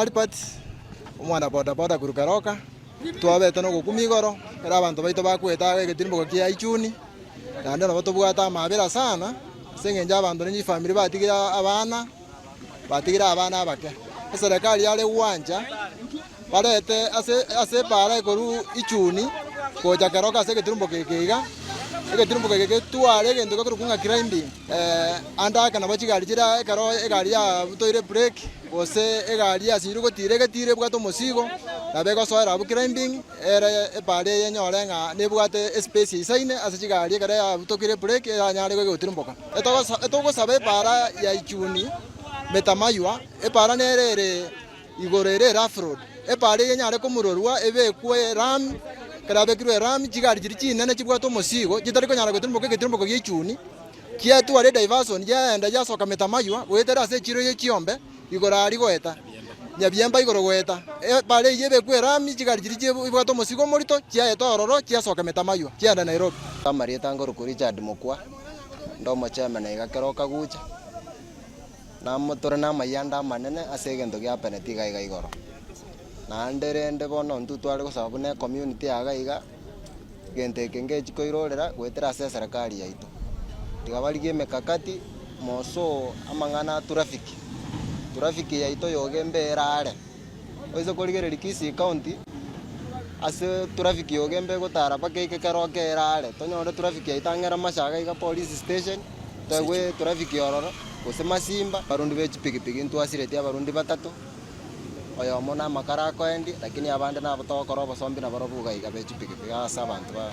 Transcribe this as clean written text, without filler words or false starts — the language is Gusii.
Albert, omwana boda boda korwa Keroka, twabete nogokumia igoro, ekero abanto baito bakwete iga egetirimbogo kia Ichuni, naende nabo tobwate amabera sana, ase eng'encho abanto ne chifamiri batigire abana, batigire abana abake. Eserekari yare gwancha, barete ase ase epaara ekorwa Ichuni gocha Keroka ase egetirimbogo eke iga, egetirimbogo eke getware egento gekorokwa ng'a climbing. Ande ake nabo chigari chiria ekero egari yabutoire ebrake, gose egari yasinyirwe gotiira egetiira ebwate omosigo, nabo egosoera abwo climbing, ere epaara eye enyore ng'a nebwate espace eisaine ase chigari ekero yabutokire ebrake eranyare gotirimboka. Etogosaba epaara ya Ichuni Metamaywa, epaara nere ere igoro ere erough road, epaara eye enyare komurorwa ebekwe erami, ekero yabekirwe erami chigari chiria chinene chibwate omosigo chitari konyara gotirimboka egetirimboka gia Ichuni. Chiatwara ediversion chiaenda chiasoka metamaywa goetera ase echiro ye chiombe igoro aria goeta Nyabiemba igoro goeta. Ebara eyio ebekwe erami chigari chiria chibwate omosigo omorito chiaeta ororo chiasoka metamaywa chiaenda Nairobi. Amarieta nkorokwa Richard Mokwa, nde omochairman iga Keroka Gucha, namo tore na amayianda amanene ase egento gia hapeneti iga iga igoro. Naende rende bono intwe tware gosaba buna ecommunity yaga iga. Egento eke ngechi koirorera goetera ase eserekari yaito. Tiga barigie emekakati moso amang'ana a traffic. Traffic yaito yoga embe ere are. Oise korigereria Kisii county, ase traffic yoga embe egotara mpaka eike keroka ere are. Tonyore traffic yaito ang'e Ramashaga iga police station, toegwe traffic ororo, gose Masimba. Abarundi be chipikipiki ntwasiretie abarundi batato. Oyomo namakara akoendia, lakini abande nabo togokora obosombi nabarobwo iga iga be chipigipigi ase abanto ba.